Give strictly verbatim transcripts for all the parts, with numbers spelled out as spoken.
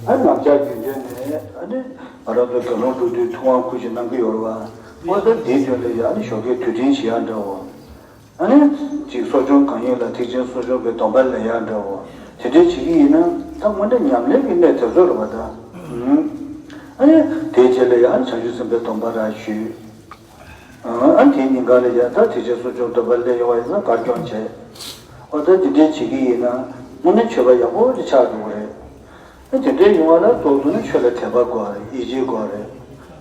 ཨ་ནི་ལམ་ལྕགས་རྒྱུན་འབྲེལ་ནས་ཨ་ནི་ང་རང་ཚོ་དགེ་སློང་འགྲོ་དུས་ཐུབ་དབང་སྐུ་ཞིག་གནང་གི་ཡོད་རེད་བ། ཨོ་ད་འདིའི་དོན་ལ་ཡ་ཨ་ནི་ཞོགས་ཀས་དུས་དྲན་བྱེད་ཡག་འདྲ་བོ། ཨ་ནི་ཅིག་གསོ་སྦྱོང་གང་ཡིན་ལ་ཐེག་ཆེན་གསོ་སྦྱོང་གི་སྡོམ་པ་ལེན་ཡག་འདྲ་བོ། དེ་འདྲའི་བྱེད་ཀྱི་ཡིན་ན་ད་དངོས་གནས་ཉམས་ལེན་གྱི་གནས་དེ་ཚོ་རེད་བ་ད། ཨ་ནི་དེའི་རྗེས་ལ་ཡ་ཨ་ནི་བྱང་ཆུབ་སེམས་དཔའི་སྡོམ་པ་ར་ཞུས། ཨ་དེའི་ཉིན་གང་ལ་ཡ་ད་དེ་ཆེན་གསོ་སྦྱོང་སྡོམ་པ་སླེབས་ཡོང་བ་ཡིན་ན་དགའ་སྐྱོང་བྱས། ཨོ་ད་འདི་འདྲའི་བྱེད་ཀྱི་ཡིན་ན་དངོས་གནས་མཆོད་པ་ཡག་པོ་ཅིག་ཆགས་འགྲོ་གི་རེད། ཨ་དེ་འདྲའི་ཡོང་བ་ལ་གཙོ་བོ་ནི་ཆོས་ལ་དད་པ་དགོས་རེད། ཡིད་ཆེས་དགོས་རེད།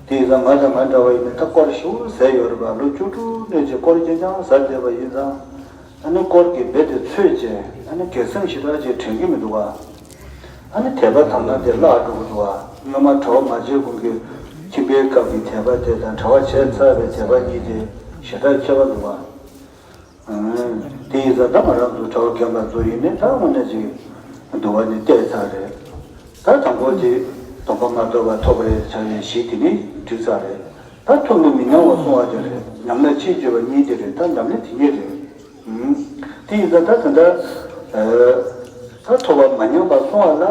དེ་ཡིན་ཙང་ང་དང་ང་འདྲ་བ་ཡིན་ན་ད་དཀོར་ཞེ་པོ་ཟ་ཡོད་རེད་པ། ལོ་བཅུ་དྲུག་ནས་ཅིག་དཀོར་རྐྱང་རྐྱང་ཟ་བསྡད་པ་ཡིན་ཙང་། ཨ་ནི་དཀོར་གྱི་སྦས་དེ་ཚོས་བྱས་ཨ་ནི་དགེ་མཚན་ཞེ་དྲག་ཅིག་དྲན་གྱི་མི་འདུག་པ། ཨ་ནི་དད་པ་དམ་ལ་དེ་བརླག་འགྲོ་གི་འདུག་པ། སྔོན་མ་གྲྭ་པ་མ་བྱས་གོང་གི་ཁྱིམ་པའི་སྐབས་ཀྱི་དད་པ་དེ་དང་གྲྭ་པ་བྱས་ཚར་བའི་དད་པ་གཉིས་དེ་ཞེ་དྲག་ཁྱད་པར་འདུག་པ། ཨང་། དེ་ཡིན་ཙང་ད་ང་རང་ཚོ་གྲྭ་པ་རྒན་པ་ཚོ་ཡིན་ནའི་ད་དངོས་གནས་ཅིག་འདུལ་བ་ནི་བལྟས་ཚར་རེད། ད་དང་པོ་དེ་སྡོམ་པ་མ་ཐོབ་པ་ཐོབ་པའི་བྱ་བའི་གཞི་དེ་ནི་འགྲིག་ཚར་རེད། ད་ཐོབ་ནས་མི་ཉམས་པར་སྲུང་བ་དེ་རེད། ཉམས་ལེན་བྱེད་དགོས་པ་གཉིས་དེ་རེད། ད་ཉམས་ལེན་དེ་གཉིས་རེད། ཨང་། དེ་ཡིན་ཙང་ད་ད་ལྟ་ཨ་ད་ཐོབ་པ་མ་ཉམས་པར་སྲུང་བ་ལ་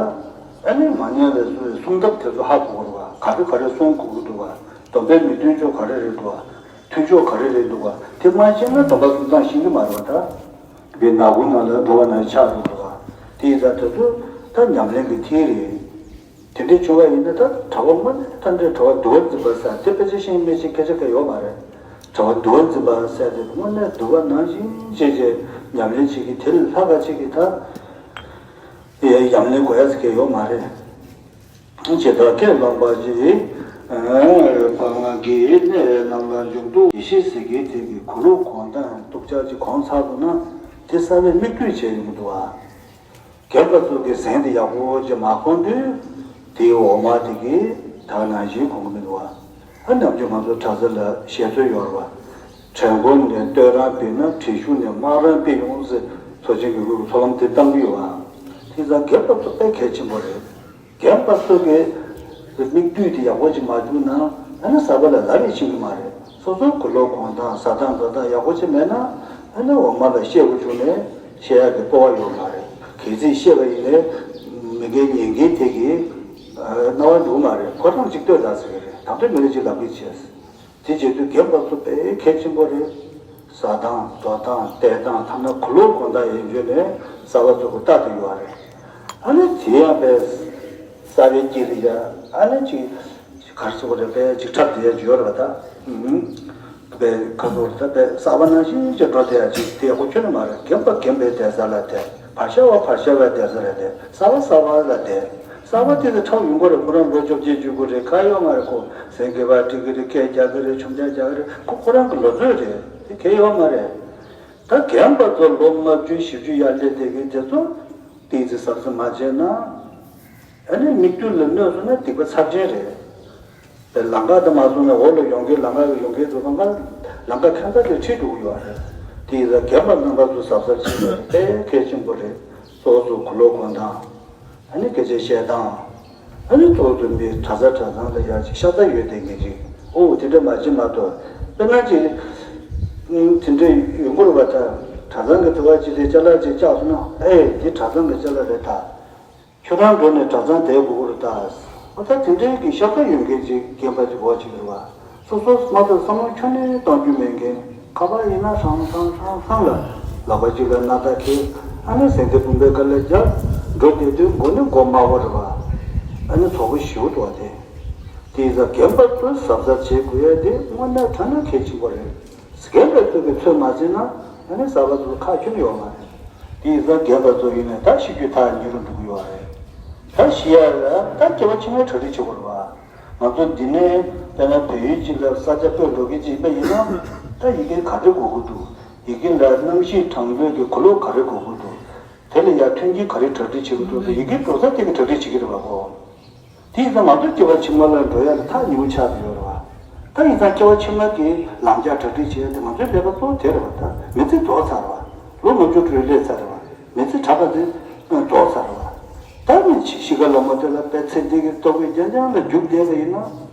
ཨ་ནི་མ་ཉམས་པའི་སྲུང་སྲུང་ཐབས་དེ་ཚོ་ཧ་གོ་དགོས་རེད་པ། ག་རེ་ག་རེ་སྲུང་དགོས་ཀྱི་འདུག་པ། སྡོམ་པའི་མི་མཐུན་ཕྱོགས་ག་རེ་རེད་འདུག་པ། མཐུན་ཕྱོགས་ག་རེ་རེད་འདུག་པ། དེ་མ་ཤེས་ན་སྡོམ་པ་སྲུང་སྟངས་ཤེས་ཀྱི་མ་རེད་པ། ད་དཔེ་ནག་ཁུང་ནང་ལ་འགྲོ་བ་ན་ཆགས་འགྲོ་འདུག་པ། དེ་ཡིན་ཙང་དེ་ཚོ་ད་ཉམས་ལེན་གྱི་ཐིག་རེད། དེ་འདྲའི་བྱུང་བ་ཡིན་ན་ད་གྲྭ་པ་དངོས་གནས་ད་འདྲའི་གྲྭ་པ་འདུལ་བ་འཛིན་པ་ཟེར་དེ་དཔེ་ཆ་ཤེས་མི་ཤེས་སྐད་ཆ་གང་ཡོད་མ་རེད། གྲྭ་པ་འདུལ་བ་འཛིན་པ་ཟེར་དེ་དངོས་གནས་འདུལ་བ་ནང་བཞིན་བྱས་བྱས་ཉམས་ལེན་བྱེད་ཀྱི་དེ་ལས་ལྷག་ག་བྱེད་ཀྱི་ད་ཡ་ཉམས་ལེན་དགོས་ཡ་ཟེར་མཁན་ཡོད་མ་རེད། ཇི་ལྟར་ཁས་བླངས་པ་ཞིག་ཨ་ང་གིས་གནས་རྣམས་ལ་འཇུག་ལྡོག་ཡེ་ཤེས་ཟེར་མཁན་དེ་གི་གོ་ལོག་གོང་ཐང་སྟོབས་ཆག་ཅིག་གོང་ཚར་འདུག་ན་དེ་གསར་པའི་མིག་ལྟོས་བྱས་ཡོང་གི་འདུག་ཨ། རྒན་པ་ཚོ་གི་ཟན་དེ་ཡག་པོ་ཅིག་མ་གོན་དུས་དེའི་འོ་མ་དེ་གི་དག་ནང་བཞིན་གོན་གི་མི་འདུག་ཨ། ཨ་ནམ་རྒྱུན་ང་ཚོ་གྲྭ་ས་ལ་བཤད་སྲོལ་ཡོད་རེད་བ། བྲན་མགོ་ནས་སྟོད་རང་ཕུད་ན་བྲེ་ཤུག་ནས་དམག་རང་ཕུད་ཡོང་ཟེར་མཚོ་ཆེན་གྱི་སྐོར་གྱི་ཚོགས་ལམ་དེ་བཏང་གི་ཡོད་བ། དེ་ཙང་རྒན་པ་ཚོ་དཔེ་གལ་ཆེན་པོ་རེད། རྒན་པ་ཚོ་གི་མིག་ལྟོས་དེ་ཡག་པོ་ཅིག་མ་བྱུང་ན་ཨ་ནི་གསར་པ་ལ་ལབ་ཡས་ཕྱིན་གི་མ་རེད། སོ་སོ་གོ་ལོག་གོན་སྟངས་ཟ་སྟངས་འགྲོ་སྟངས་ཡག་པོ་ཅིག་མེད་ན་ཨ་ནི་འོ་མ་ལ་བཤད་དགོས་བྱུང་ནས་བཤད་ཡག་གི་སྤོབས་པ་ཡོད་མ་རེད། གལ་སྲིད་བཤད་པ་ཡིན་ནའི་མི་རྒན་ཉན་མཁན་དེ་གི་རྣ་བར་འགྲོ་གི་མ་རེད། ཁོ་རང་ཅིག་ལྟོས་ད་ཟེར་གི་རེད། ད་ལྟ་མི་རེ་ཅིག་ལབ་གི་བྱས། དེ་བྱེད་དུས་རྒན་པ་ཚོ་དཔེ་གལ་ཆེན་པོ་རེད། ཟ་སྟངས་འགྲོ་སྟངས་བལྟས་སྟངས་ཐ་ན་གོ་ལོག་གོན་སྟངས་ཡན་ཆོད་ནས་གསར་པ་ཚོ་གི་ལྟ་དུ་ཡོད་རེད། ཨ་ནི་དེ་ཡང་དཔེ་གསར་པའི་སྐྱེས་རིགས་ཡ་ཨ་ནི་ཅིག་གར་སོགས་རེད། དཔེ་ཅིག་འཁྲབ་དེ་ཡ་ཡོད་རེད་པ་ད། ཨུམ། དཔེ་ཁ་སོགས་རེད་ད། དཔེ་གསར་པ་ནང་བཞིན་ཅིག་འགྲོ་དེ་ཡ་ཅིག་དེ་ཡག་པོ་ཁྱོན་ནས་མ་རེད། རྒན་པ་རྒན་པའི་བསྡད་ས་ལ་བསྡད། བར་ཤ་བ་བར་ཤ་བའི་བསྡད་ས་ལ་བསྡད། གསར་པ་གསར་པ་ལ་བསྡད། གསར་པ་དེ་ཚོ་ཁྲག་ཡོང་གི་རེད། ཁོ་རང་ལོ་བཅོ་བརྒྱད་བཅུ་དགུ་རེད། ག་ཡོད་མ་རེད། ཁོ་ཟན་གི་བ་ཁྲིད་གི་རེད། སྐད་རྒྱག་གི་རེད། ཆུམ་ཆ་རྒྱག་གི་རེད། ཁོ་ཁོ་རང་གི་ལོ་ཚོད་རེད། དེ་གལ་ཡོད་མ་རེད། ད་རྒན་པ་ཚོ་ལོ་ལྔ་བཅུ་བཞི་བཅུ་ཡར་སླེབས་བསྡད་མཁན་དེ་ཚོ་ཏོག་ཙམ་གཟབ་གཟབ་མ་བྱས་ན་ཨ་ནི་མིག་ལྟོས་ལ་གནོད་སོང་ན་སྡིག་པ་ཚབས་ཆེན་རེད། དེ་ལམ་ཁ་དེ་མ་སོང་ན་འོག་ལ་ཡོང་མཁན་ལམ་ཁ་གི་ཡོང་མཁན་ཚོ་ལམ་ཁ་ལམ་ཁ་ཁ་ཚ་དེ་ཁྲིད་འགྲོ་གི་ཡོད་རེད། དེ་ཡིན་ཙང་རྒན་པ་རྣམ་པ་ཚོ་གཟབ་གཟབ་བྱེད་དགོས་དཔེ་གལ་ཆེན་པོ་རེད། སོ་སོ་གོ་ལོག་གོན་སྟངས། ཨ་ནི་སྐད་ཆ་བཤད་སྟངས། ཨ་ནི་ཐོག་ཏུ་མི་གྲྭ་ས་གྲྭ་ཚང་ལ་ཡར་ཅིག་ཤ་ཚ་ཡོད་དེ་ངེས་ཅིག་ཨོ་དེ་འདྲ་མ་བྱེད་མ་གཏོགས་དཔེར་ན་ཅིག་དེ་འདྲ་ཡོང་གི་རེད་པ། ད་གྲྭ་ཚང་གི་དུ་བ་ཅིག་ལས་ཅ་ལག་ཅིག་བཅག་སོང་ན་ཨེ་འདི་གྲྭ་ཚང་གི་ཅ་ལག་རེད་ད། ཁྱོད་རང་འགྲོ་ནས་གྲྭ་ཚང་བསྡད་དགོས་ཀྱི་རེད་ད། ཨོ་ད་དེ་འདྲའི་གི་ཤ་ཚ་ཡོད་མཁན་ཅིག་རྒན་པ་ཅིག་འོ་ཅིག་རེད་པ། སོ་སོ་མ་གཏོགས་བསམ་བློ་ཁྱོན་ནས་གཏོང་རྒྱུ་མེད་མཁན། ཁ་པར་ཡིན་ན་ཧྲང་ཧྲང་ཧྲང་ཧྲང་ལ་ལག་པ་གཅིག་ལ་སྣ་ཐག་འཁེལ། ཨ་ནི་ཟན་དེ་བུམ་པའི་ཁ་ལ་རྒྱག་འགྲོ་བསྡད་དུས་མགོ་ནི་མགོ་དམར་པོ་རེད་པ། ཨ་ནི་དོགས་པ་ཞེ་པོ་འདུག་པ་དེ། དེ་ཡིན་ཙང་རྒན་པ་ཚོས་གཟབ་གཟབ་བྱེད་དགོས་ཡ་དེ་དངོས་གནས་དྲང་གནས་གལ་ཆེན་པོ་རེད། རྒན་པ་ཚོ་གིས་ཚོད་མ་ཟིན་ན་ཨ་ནི་གསར་པ་ཚོ་ཁག་ཁྱོན་ཡོད་མ་རེད། དེ་ཡིན་ཙང་རྒན་པ་ཚོ་ཡིན་ནའི་ད་ཤི་རྒྱུ་ཐག་ཉེ་རུ་འགྲོ་གི་ཡོད་རེད། ད་ཤི་ཡ་ལ་ད་སྐྱེ་བ་ཕྱི་མའི་གྲ་སྒྲིག་བྱེད་དགོས་རེད་པ། ང་ཚོ་འདི་ནས་དཔེར་ན་བལ་ཡུལ་གཅིག་ལ་ས་ཆ་སྤོས་འགྲོ་གི་ཅིག་ཡིན་པ་ཡིན་ན་ད་ཡི་གེ་ག་རེ་དགོས་ཀྱི་འདུག་ཡི་གེ་ལ་གནམ་གཤིས་གྲང་ཚོད་ཀྱི་གོ་ལོག་ག་རེ་དགོས་ཀྱི་འདུག་དེ་ལ་ཡ་མཐུན་རྐྱེན་ག་རེ་གྲ་སྒྲིག་བྱེད་ཀྱི་འདུག་ཡི་གེ་འགྲོ་ས་དེ་གི་གྲ་སྒྲིག་བྱེད་ཀྱི་རེད་པ་ཁོ། དེ་ཡིན་ཙང་ང་ཚོ་སྐྱེ་བ་ཕྱི་མ་ལ་འགྲོ་ཡ་ལ་ཐག་ཉེ་པོ་ཆགས་ཀྱི་ཡོད་རེད་པ། ད་ཡིན་ཙང་སྐྱེ་བ་ཕྱི་མ་གི་ལམ་རྒྱགས་གྲ་སྒྲིག་བྱེད་ཡ་དེ་ང་ཚོའི་ལས་ཀ་གཙོ་བོ་དེ་རེད་པ། ད་མི་ཚེ་རྫོགས་ཚར་བ། ལོ་ལྔ་བཅུ་དྲུག་སླེབས་ཚར་བ། མི་ཚེ་གྲགས་པ་དེ་རྫོགས་ཚར་བ། ད་ནི་ཤི་ཁ་ལ་མོ་དེ་ལ་དཔེ་ཚེ་འདི་གི་ལྟོ་གོས་རྐྱང་རྐྱང་ལ་རྒྱུགས་བསྡད་པ་ཡིན་ན།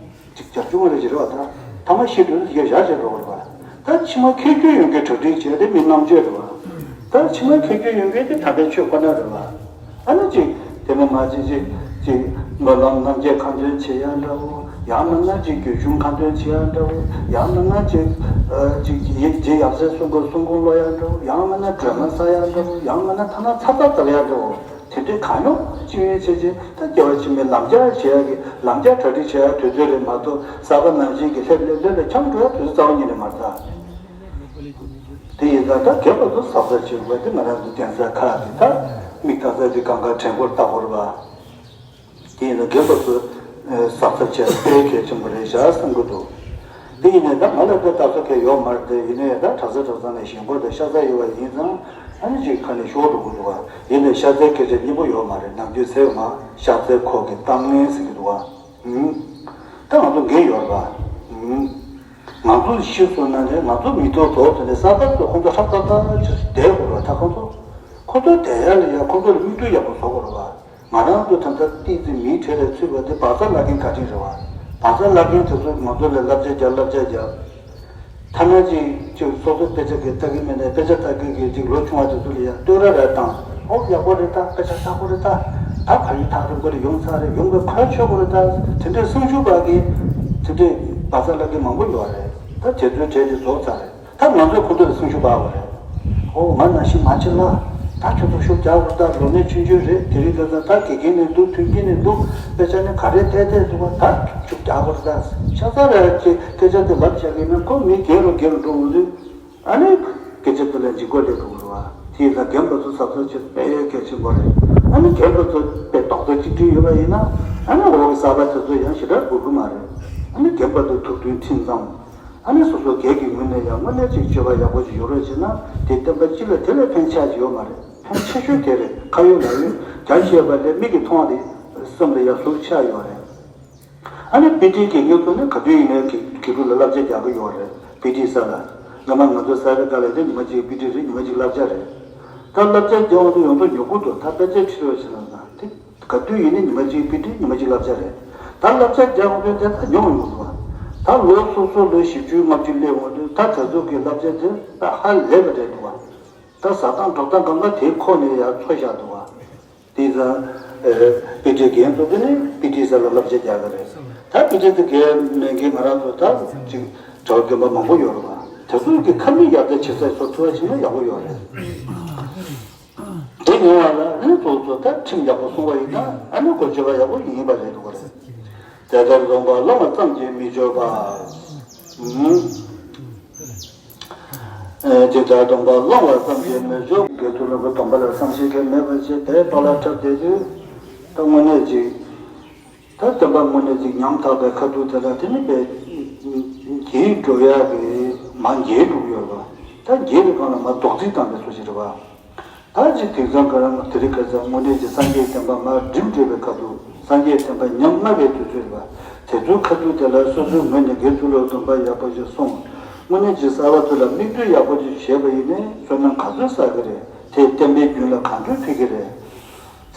ཅིག་བརྒྱ་བཅུ་ང་རེ་ཅིག་རེད་པ། ད་ཐ་མ་ཤི་དུས་ཡ་བཞག་བྱས་འགྲོ་བ་རེད་པ། ད་ཕྱི་མ་ཁེ་གྱོད་ཡོང་མཁན་གྲ་སྒྲིག་བྱས་དེ་མི་རྣམ་དཔྱོད་རེད་པ། ད་ཕྱི་མ་ཁེ་གྱོད་ཡོང་མཁན་དེ་ད་ལྟའི་ཆོས་ཁོ་ན་རེད་པ། ཨ་ནི་ཅིག་དེ་ནས་མ་ཅིག་ཅིག་ ཅིག་སྨོན་ལམ་རྣམ་རྒྱལ་ཁ་འདོན་བྱེད་ཡ་འདྲ་བོ། ཡང་མིན་ན་ཅིག་རྒྱུད་གཞུང་ཁ་འདོན་བྱེད་ཡ་འདྲ་བོ། ཡང་མིན་ན་ཅིག་ཨ་ཅིག་ཡིག་རྗེ་ཡབ་སྲས་གསུང་མགུར་གསུང་འབུམ་ཀློག་ཡ་འདྲ་བོ། ཡང་མིན་ན་སྒྲོལ་མ་བསག་ཡ་འདྲ་བོ། ཡང་མིན་ན་ཐ་ན་ཚ་ཚ་བརྡབ་ཡ་འདྲ་བོ། དེ་འདྲའི་གང་ཡོང་ཅི་ཡོང་བྱས་བྱས་ད་སྐྱེ་བ་ཕྱི་མའི་ལམ་རྒྱགས་བྱེད་ཡ་གི་ལམ་རྒྱགས་གྲ་སྒྲིག་བྱེད་ཡ་དུས་ཚོད་རེད་མ་གཏོགས། གསར་པ་ནང་བཞིན་གྱི་སླེབས་སླེབས་སླེབས་ལ་འཁྱམས་འགྲོ་ཡ་དུས་ཚོད་རྩ་བ་ཉིད་ནས་མ་རེད་ད། དེ་ཡིན་ཙང་ད་རྒན་པ་ཚོ་གཟབ་གཟབ་བྱེད་དགོས་དེ། ང་རང་ཚོ་གདན་ས་ཁག་གི་ད་མིག་ལྟ་ས་དེ་གང་ག་དྲན་སྐོར་ལྟ་དགོས་རེད་པ། དེ་ཡིན་ན་རྒན་པ་ཚོ་གཟབ་གཟབ་བྱས་དཔེ་གལ་ཆེན་པོ་རེད་བཞག་བསམ་གྱི་འདུག་དེ་ཡིན་ནའི་ད་ང་ལ་དཔེ་ལྟ་ས་གང་ཡོད་མ་རེད་དེ། ཡིན་ནའི་ད་གྲྭ་ས་གྲྭ་ཚང་ནས་ཞེན་ཁོག་དང་ཤ་ཚ་ཡོད་པ་ཡིན་ཙང་ཨ་ནི་ཅིག་ཁ་ནས་ཤོར་འགྲོ་གི་འདུག་བ། ཡིན་ནའི་ཤ་ཚའི་སྐད་ཆ་སྙན་པོ་ཡོད་མ་རེད། ནམ་རྒྱུན་ཟེར་བ་ཤ་ཚའི་ཁོག་གི་གཏམ་ངན་ཟེར་གྱི་འདུག་བ། ད་ང་ཚོ་འགན་ཡོད་རེད་པ། ང་ཚོ་ཤི་སོང་ན་ནི་ང་ཚོ་མི་ཐོག་རྫོགས་ཟིན་ནས་གསར་པ་ཚོ་ཁོང་ཚོ་ཧྲག་ཏག་ཏག་ཅིག་བསྡད་དགོས་རེད་པ། ད་ཁོང་ཚོ་ཁོང་ཚོ་བསྡད་ཡ་ལ་ཡ་ཁོང་ཚོ་ལ་མིག་ལྟོས་ཡག་པོ་བཟོ་དགོས་རེད་པ། ང་རང་ཚོ་ད་ལྟ་ཏོག་ཙམ་མིའི་གྲས་ལ་ཚུད་པ་དེ་བག་ཚ་ལབ་མཁན་ག་དེ་རེད་པ། བག་ཚ་ལབ་མཁན་དེ་ཚོ་ང་ཚོ་ལ་བསླབ་བྱ་རྒྱབ་བསླབ་བྱ་རྒྱབ། ཐ་ན་ཅིག་ཅིག་སོ་སོ་དཔེ་ཆ་གི་ལྟ་གི་མེད་ནའི་དཔེ་ཆ་ལྟ་གི་གི་ཅིག་ལོ་ཆུང་བ་དེ་ཚོ་ལ་ཡང་བསྟོད་ར་ར་བཏང་། ཨོ་ཡག་པོ་རེད་ད། དཔེ་ཆ་ཡག་པོ་རེད་ད། ད་ཕ་ཡུལ་ཐག་རིང་པོ་ལ་ཡོང་ཚར་རེད། ཡོང་བའི་ཁོ་ར་ཆོད་པོ་རེད་ད། དེ་འདྲའི་སེམས་ཤུགས་སྤར་གི་དེ་འདྲའི་བག་ཚ་ལབ་མཁན་མང་པོ་ཡོད་རེད། ད་དེ་ཚོའི་གྲས་དེ་རྫོགས་ཚར་རེད། ད་ང་ཚོས་ཁོ་ཚོ་ལ་སེམས་ཤུགས་སྤར་བ་རེད། ཨོ་ང་ནང་བཞིན་མ་བྱེད་ལ། ད་ཁྱོད་ཚོ་ཤུགས་རྒྱག་དགོས་རེད་ད། ལོ་ནས་ཆུང་ཆུང་རེད། དེ་རིང་ད་ད་ད་དགེ་རྒན་ནས་འདུག་མཐུན་རྐྱེན་ནས་འདུག་དཔེ་ཆ་ནི་ག་རེ་བལྟས་བལྟས་འདུག་བ། ད་ཤུགས་རྒྱག་དགོས་རེད་ད། ཤ་ཚ་ར་ཅིག་སྐད་ཆ་དེ་ལབ་བྱ་གི་ན་ཁོ་མི་རྒན་རུ་རྒན་རུ་འགྲོ་འོང་དུས། ཨ་ནི་སྐད་ཆ་དེ་ལ་འཇིགས་པ་སླེབས་འགྲོ་གི་རེད་བ། དེ་ཡིན་ཙང་རྒན་པ་ཚོ་གཟབ་གཟབ་བྱེད་དཔེ་གལ་ཆེན་པོ་རེད། ཨ་ནི་རྒན་པ་ཚོ་དཔེ་རྡོག་རྩ་གཅིག་སྒྲིལ་ཡོད་པ་ཡིན་ན། ཨ་ནི་འོག་གི་གསར་པ་དེ་ཚོ་ཡང་ཞེ་དྲག་འགུལ་གི་མ་རེད། ཨ་ནི་རྒན་པ་ཚོ་ཐུགས་མཐུན་ཁྲིམས་གཙང་། ཨ་ནི་སོ་སོ་སྒེར་གྱི་ངོས་ནས་ཡང་དངོས་གནས་ཅིག་སྤྱོད་པ་ཡག་པོ་ཅིག་ཡོད་རོགས་བྱས་ན་དེ་བསྟན་པ་སྤྱི་ལ་དེ་ལས་ཕན་ཆེ་ཅིག་ཡོད་མ་རེད། ཕན་ཆེ་ཤོས་དེ་རེད། ཁ་ཡོད་ལག་ཡོད་རྒྱ་ཆེ་བ་ལས་མིག་གིས་མཐོང་བ་དེ་སེམས་ལ་ཡང་ཟུག་ཆགས་ཡོད་རེད། ཨ་ནི་པི་ཊི་དགེ་རྒན་ཚོ་ནི་ག་དུས་ཡིན་ནའི་དགེ་དགེ་ཕྲུག་ལ་བསླབ་བྱ་རྒྱག་གི་ཡོད་རེད། པི་ཊི་ས་ལ། སྔ་མ་ང་ཚོ་ས་ཡ་ག་ལ་དེ་ཉི་མ་གཅིག་པི་ཊི་རེད། ཉི་མ་གཅིག་བསླབ་བྱ་རེད། ད་བསླབ་བྱ་རྒྱག་འོང་དུས་ཡོང་དུས་མྱུ་གུ་འདུག་ད་དཔེ་ཆའི་ཁྲིད་རོགས་བྱེད་ན་ད་དེ་ག་དུས་ཡིན་ནའི་ཉི་མ་གཅིག་པི་ཊི་ཉི་མ་གཅིག་བསླབ་བྱ་རེད། ད་བསླབ་བྱ་རྒྱག་འོང་དུས་དེ་ད་མྱོང་ཡོང་གི་འདུག་ད་ལོ་སོ་སོ་ལོ་བཞི་བཅུ་ལྔ་བཅུ་སླེབས་འོང་དུས་ད་དེ་ཚོ་གི་བསླབ་བྱ་དེ་ད་ཧ་ལས་པ་རེད་འདུག་ད་ཟ་སྟངས་འགྲོ་སྟངས་གང་ག་དེ་ཁོ་ནས་ཡར་འཚོ་བཞག་འདུག་བ། དེ་ཙང་། ཨེ། པི་ཊི་རྒན་ཚོ་དེ་ནི་པི་ཊི་ས་ལ་བསླབ་བྱ་རྒྱག་གི་རེད། ད་པི་ཊི་དེ་རྒན་མེད་མཁན་ང་རང་ཚོ་ད་ཅིག་གྲྭ་པ་རྒན་པ་མང་པོ་ཡོད་རེད་བ། དེ་ཚོ་གི་ཁ་མིག་ཡར་ལྟ་བྱེད་ས་བཟོ་ཐུབ་པ་བྱས་ན་ཡག་པོ་ཡོད་རེད། དེ་ཉུང་བ་ལ་ཨ་ནི་ཚོ་ཚོ་ད་ཁྲིམས་ཡག་པོ་སྲུང་བ་ཡིན་ན་ཨ་ནི་གོ་ཆོད་པ་ཡག་པོ་ཡིན་པ་རེད་འདུག་ག་རེད། དེ་ལྟར་འཛོམས་པ་སློབ་མ་ཙམ་གྱིས་མི་ཆོད་པ། ཨུམ། ཨེ། དེ་ལྟར་སྡོམ་པ་སློང་བ་ཙམ་གྱིས་མི་ཆོག་དགེ་ཚུལ་སློང་གི་སྡོམ་པ་ལ་བསམ་ཤེས་མཁན་མེད་པ་བྱས་པས་པཱ་ལགས་འཁྲབ་བསྡད་དུས། ད་དངོས་གནས་ཅིག་ད་བསྟན་པ་དངོས་གནས་ཅིག་ཉམ་ཐག་པའི་ཁ་ཐུག་དེ་ལ་དེ་ནི་པས་འགྱེལ་འགྲོ་ཡག་གི་མར་འགྱེལ་འགྲོ་གི་ཡོད་རེད་པ། ད་འགྱེལ་བའི་སྒང་ལ་མར་རྡོག་རྫིས་བཏང་པའི་བཟོ་ཞིག་རེད་པ། ད་ཅི་དེང་སང་ཁོ་རང་དེ་རིང་ཁ་སང་དངོས་གནས་ཀྱི་སངས་རྒྱས་བསྟན་པ་མར་སྒྲིམ་བསྡད་པའི་ཁ་ཐུག་སངས་རྒྱས་བསྟན་པ་ཉམས་དམའ་བའི་དུས་ཚོད་རེད་པ། དེ་ཚོའི་ཁ་ཐུག་དེ་ལ་སོ་སོའི་ངོས་ནས་དགེ་ཚུལ་སློང་སྡོམ་པ་ཡག་པོ་ཞིག་སྲུང་། དངོས་གནས་ཀྱི་གསར་པ་ཚོ་ལ་མིག་ལྟོས་ཡག་པོ་ཞིག་བྱས་པ་ཡིན་ནའི་བསོད་ནམས་ག་ཚོད་བསགས་ཀྱི་རེད། དེས་བསྟན་པའི་རྒྱུན་ལ་གང་འདྲ་ཕན་གྱི་རེད།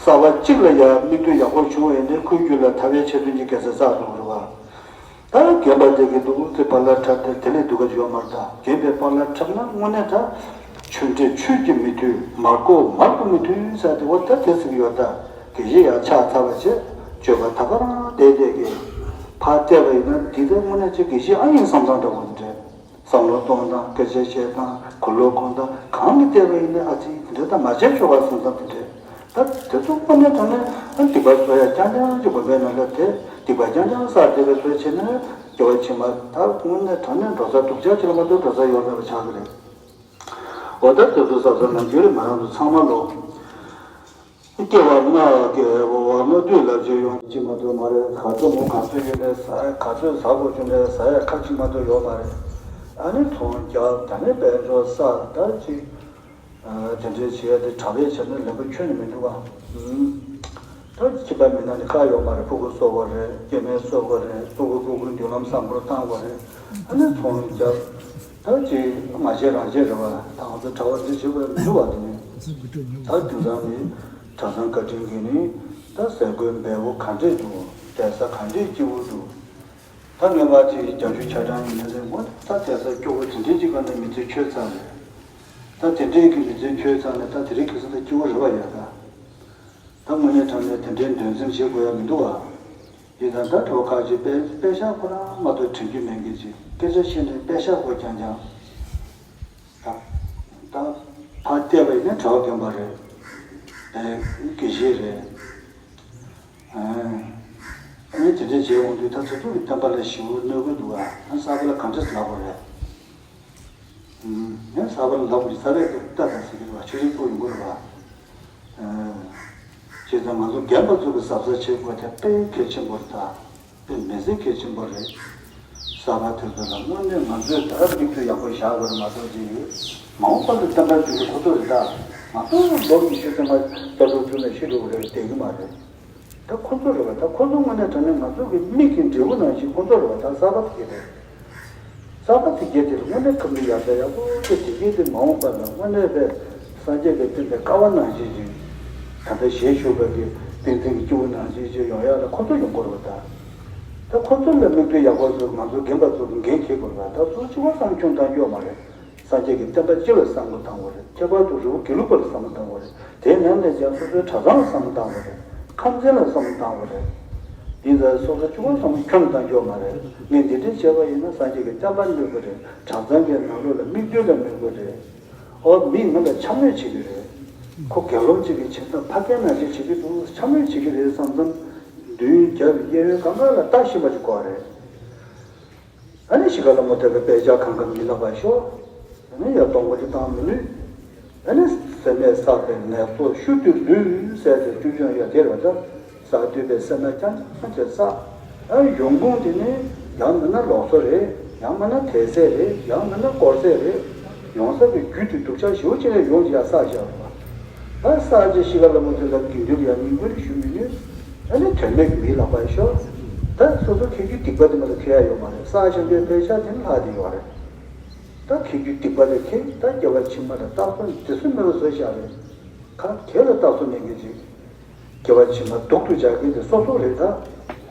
གསར་པ་གཅིག་ལ་ཡང་མིག་ལྟོས་ཡག་པོ་བྱུང་བ་ཡིན་ནའི་ཁོའི་རྒྱུད་ལ་ཐར་པའི་ཆེད་དོན་གྱི་དགེ་རྩ་བསགས་འགྲོ་གི་རེད་པ། ད་རྒན་པ་དེ་གི་འདུག་ཚེ་པཱ་ལགས་འཁྲབ་སྟེ་དེ་ལས་སྡུག་ག་ཡོད་མ་རེད་ད། རྒན་པའི་པཱ་ལགས་འཁྲབ་ན་དངོས་གནས་ད། ཆོས་འབྲེལ་ཆོས་ཀྱིས་མི་མཐུན། མར་ཁུ་མར་ཁུ་མི་མཐུན་ཟེར་དེ་འོ་ད་དེ་ཟེར་གི་ཡོད་ད། དགེ་བཤེས་ཡར་ཕྱག་འཚལ་བ་བྱས། སྤྱོད་པ་ད་ག་རང་བསྡད་བསྡད་གི། ཕར་བལྟས་པ་ཡིན་ན་འདི་ད་དངོས་གནས་ཅིག་དགེ་བཤེས་ཨ་ཡིན་བསམ་སྟངས་འདྲ་བོ་འདི་འདྲས། བསམ་བློ་གཏོང་སྟངས་སྐད་ཆ་བཤད་སྟངས་གོ་ལོག་གོང་སྟངས་གང་གི་བལྟས་པ་ཡིན་ན་ཨ་ཙི་འདི་འདྲ་ད་མ་བྱས་ཆོག་པ་བསམ་སྟངས་འདི་འདྲས། ད་དེ་ཚོ་དངོས་གནས་དྲང་གནས་ཨ་སྡིག་པ་བཟོ་ཡ་རྐྱང་རྐྱང་གི་དགོན་པའི་ནང་ལ་དེ་སྡིག་པ་རྐྱང་རྐྱང་བསགས་བསྡད་པའི་ཚོད་བྱས་ན་སྐྱེ་བ་ཕྱི་མ་ད་དངོས་གནས་དྲང་གནས་འགྲོ་ས་སྡུག་ཅག་ཅིག་ལ་མ་གཏོགས་འགྲོ་ས་ཡོད་མེད་པ་ཆགས་ཀྱི་རེད། འོ་ད་དེ་ཚོ་གཟབ་གཟབ་ནང་རྒྱུན་རེད། ང་རང་ཚོ་ཚང་མ་ལོ། སྐྱེ་བ་སྔ་སྐྱེ་བ་སྔ་དུས་ལ་བྱེད་ཡོང་གཅིག་མ་གཏོགས་མ་རེད། ག་ཚོད་མོ་ག་ཚོད་ཡོད་ནས་ཟ་ཡ་ག་ཚོད་ཟ་དགོས་བྱུང་ནས་ཟ་ཡ་ཁ་གཅིག་མ་གཏོགས་ཡོད་མ་རེད། ཨ་ནི་ཚོང་རྒྱག་ད་ནི་དཔལ་འབྱོར་བསགས་ད་ཅིག་དེ་འདྲའི་བྱེད་ཡ་དེ་གྲྭ་པས་བྱས་ན་ལེགས་པོ་ཁྱོན་ནས་མི་འདུག་ག་ད་ཁྱིམ་པ་མི་ནང་ནས་ཁག་ཡོད་མ་རེད། ཕྲུ་གུ་གསོ་དགོས་རེད། སྐྱེ་དམན་གསོ་དགོས་རེད། སྤུ་གུ་སྤུ་གུའི་མདུན་ལམ་བཟང་པོར་བཏང་དགོས་རེད། ཨ་ནི་ཚོང་རྒྱག་ད་ཅིག་ང་བྱས་རང་བྱས་རེད་བ། ད་ང་ཚོ་གྲྭ་པ་འདི་བྱེད་དགོས་མི་འདུག་བ། དེ་ནི་ད་དེང་སང་ནི་གྲྭ་ཚང་བཀའ་དྲིན་གྱིས་ནི་ད་ཟས་གོས་འབེལ་པོ་ག་འདྲས་འདུག་གདན་ས་ག་འདྲས་སྐྱིད་པོ་འདུག་ད་སྔོན་མ་ཅིག་རྒྱ་ཆུ་ཆ་གྲང་ཡིན་ན་ཟེར་མོ་ད་གདན་ས་སྐྱོ་པོ་དེ་འདྲས་ཅིག་ག་ནས་མི་ཚེ་འཁྱོལ་ཚར་རེད། ད་དེ་འདྲས་ཀྱི་མི་ཚེ་འཁྱོལ་ཚར་ནས་ད་དེ་རིང་ཁ་སང་ད་སྐྱིད་པོ་རེད་བ་ཡ་ད། ད་དངོས་གནས་དྲང་གནས་དེ་འདྲའི་འདོན་སེམས་བྱེད་དགོས་ཡ་མི་འདུག་བ། ཡིན་ཙང་ད་གྲོགས་ཁག་ཅིག་དཔེ་དཔེ་ཤག་ཁོ་རང་མ་གཏོགས་དྲན་རྒྱུ་མེད་མཁན་ཅིག་སྐད་ཆ་བཤད་ནས་དཔེ་ཤག་ཁོ་རྐྱང་རྐྱང་། ད་ད་ཕར་བལྟས་པ་ཡིན་ན་གྲྭ་པ་རྒན་པ་རེད། ཨེ་དགེ་བཤེས་རེད། ཨ་ནི་དེ་འདྲས་བྱས་འོང་དུས་ད་ཚོད་ཚོད་ཀྱི་བསྟན་པ་ལ་ཞེ་པོ་གནོད་ཀྱི་འདུག་ཨ། ཨ་གསར་པ་ལ་ག་འདྲས་ལབ་དགོས་རེད། ཨུམ། ཡང་གསར་པ་ལ་ལབ་དགོས་ཀྱི་ས་རེད་ཀྱི་ལྟ་དང་ཟེར་གྱི་རེད་བ། ཆོས་རིག་པོ་ཡོང་གི་རེད་བ། ཨ། བྱས་ཙང་ང་ཚོ་རྒན་པ་ཚོ་གི་གཟབ་གཟབ་བྱེད་དགོས་དེ་དཔེ་གལ་ཆེན་པོ་རེད་ད། དཔེ་མི་སྲིད་གལ་ཆེན་པོ་རེད། གསར་པ་དེ་ཚོ་ལ་དངོས་གནས་ང་ཚོས་ད་མིག་ཏུ་ཡག་པོ་བཞག་དགོས་རེད་མ་གཏོགས་ཅི་ཡོད། མ་འོངས་པ་ལ་བསྟན་པ་འཛིན་རྒྱུ་ཁོ་ཚོ་རེད་ད། ང་ཚོ་ལོ་ཉི་ཤུ་རྩ་ལྔ་ལྟ་གྲུབ་བཙུགས་ནས་ཤི་འགྲོ་གི་རེད་བསྡད་ཀྱི་མ་རེད། ད་ཁོ་ཚོ་རེད་བ། ད་ཁོ་ཚོ་དངོས་གནས་དྲང་གནས་ང་ཚོ་གི་མིག་གི་འབྲས་བུ་ནང་བཞིན་ཁོ་ཚོ་རེད་བ། ད་གསར་པ་དེ་གྱད་རེད། གསར་པ་དེ་གྱད་དེ་ལ་དངོས་གནས་ཁམས་ནི་ཡར་ས་ཡག་པོ་དེ་དེ་གྱད་དེ་མ་འོངས་པ་ལ་དངོས་གནས་པའི་སངས་རྒྱས་པའི་བསྟན་པའི་ཀ་བ་ནང་བཞིན་ཅིག་ད་ལྟ་ཞལ་བཞུགས་པའི་གི་བསྟན་འཛིན་གྱི་སྐྱེས་བུ་ནང་བཞིན་ཅིག་ཡོང་ཡག་ལ་ཁོ་ཚོ་ཡོང་དགོས་རེད་བ། ད་ད་ཁོ་ཚོ་ལ་མིག་ལྟོས་ཡག་པོ་བཟོ། ང་ཚོ་རྒན་པ་ཚོ་གི་འགན་འཁྱེར་དགོས་རེད་བ། ད་སོ་སོ་གཅིག་པ་བསམ་ཆུང་བཏང་རྒྱུ་མ་རེད། སངས་རྒྱས་ཀྱི་བསྟན་པ་སྤྱི་ལ་བསམ་བློ་བཏང་དགོས་རེད། ཁྱད་པར་དུ་རི་བོ་དགེ་ལུགས་པ་ལ་བསམ་བློ་བཏང་དགོས་རེད། དེའི་ནང་ནས་ཀྱང་སོ་སོའི་གྲྭ་ཚང་ལ་བསམ་བློ་བཏང་དགོས་རེད། ཁམས་ཚན་ལ་བསམ་བློ་བཏང་དགོས་རེད། ཡིན་ཙང་སོ་སོ་གཅིག་པ་བསམ་བློ་ཁྱོན་ནས་བཏང་རྒྱུ་མ་རེད། ངས་འདི་འདྲ་བྱས་པ་ཡིན་ན་སངས་རྒྱས་ཀྱི་བསྟན་པ་གནོད་ཀྱི་རེད། གྲྭ་ཚང་གི་ནང་ལོགས་ལ་མིག་ལྟོས་ལ་གནོད་ཀྱི་རེད། ཨོ་མིས་ང་ལ་འཕྱ་སྨོད་བྱེད་ཀྱི་རེད། ཁོ་དགེ་སློབ་ཅིག་གི་བྱེད་སྟངས་ཕ་རྒན་ནང་བཞིན་བྱེད་ཀྱི་འདུག་འཕྱ་སྨོད་བྱེད་ཀྱི་རེད་བསམ་བསམ། མདུན་རྒྱབ་གཡས་གཡོན་གང་ག་ལ་ལྟ་ཤེས་པ་ཅིག་དགོས་རེད། ཨ་ནི་ཤི་ཁ་ལ་མོ་དེ་ག་དཔེ་ཆ་གང་ག་མི་ལབ་པ་ཤོག་ཨ་ནི་ཡར་གཏོང་སྒོ་ཅིག་བཏང་མི་ནུས། ཨ་ནི་སེམས་མེད་བསགས་པའི་ནད་གསོ་ཤུ་དུས་ལུས་ཟེར་ཏེ་བཅུ་སྦྱོང་ཡོད་དེ་རེད་བ། ད་བསགས་དུས་པའི་སེར་སྣ་རྐྱང་རྐྱང་བྱས་བསགས། ཨ་ཡོང་ཁུངས་དེ་ནི་ཡང་མིན་ན་ལོག་སོ་རེད། ཡང་མིན་ན་དལ་ཟས་རེད། ཡང་མིན་ན་དཀོར་ཟས་རེད། ཡོང་ས་གི་རྒྱུ་དེ་སྡུག་ཅག་ཞེ་པོ་ཅིག་ལ་ཡོང་ཅིག་ཡ་བསགས་བཞག་རེད་བ། ད་བསགས་རྗེས་ཤི་ཁ་ལ་མོ་དེ་ལ་དགེ་འདུན་ལ་ཡང་སྙིང་པོ་རེ་ཞུ་མི་ནུས། ཨ་ནི་དོན་མེད་མི་ལབ་པ་ཤོག་ད་སོ་སོ་ཁེ་རྒྱུ་སྡིག་པ་དེ་མ་གཏོགས་ཁེ་ཡ་ཡོད་མ་རེད། བསགས་བཞག་རྒྱུའི་དཔེ་ཆ་དེ་ནི་ལྷག་བསྡད་ཡོད་རེད། ད་ཁེ་རྒྱུ་སྡིག་པ་དེ་ཁེ། ད་སྐྱེ་བ་ཕྱི་མ་ལ་རྟགས་གསལ་དེ་ཚོ་མེད་པ་བཟོས་བཞག་རེད། གང་ག་ལ་རྟགས་གསལ་མེད་མཁན་ཅིག་སྐྱེ་བ་ཕྱི་མ་སྡུག་ཏུ་འཇགས་མཁན་དེ་སོ་སོ་རེད་ད།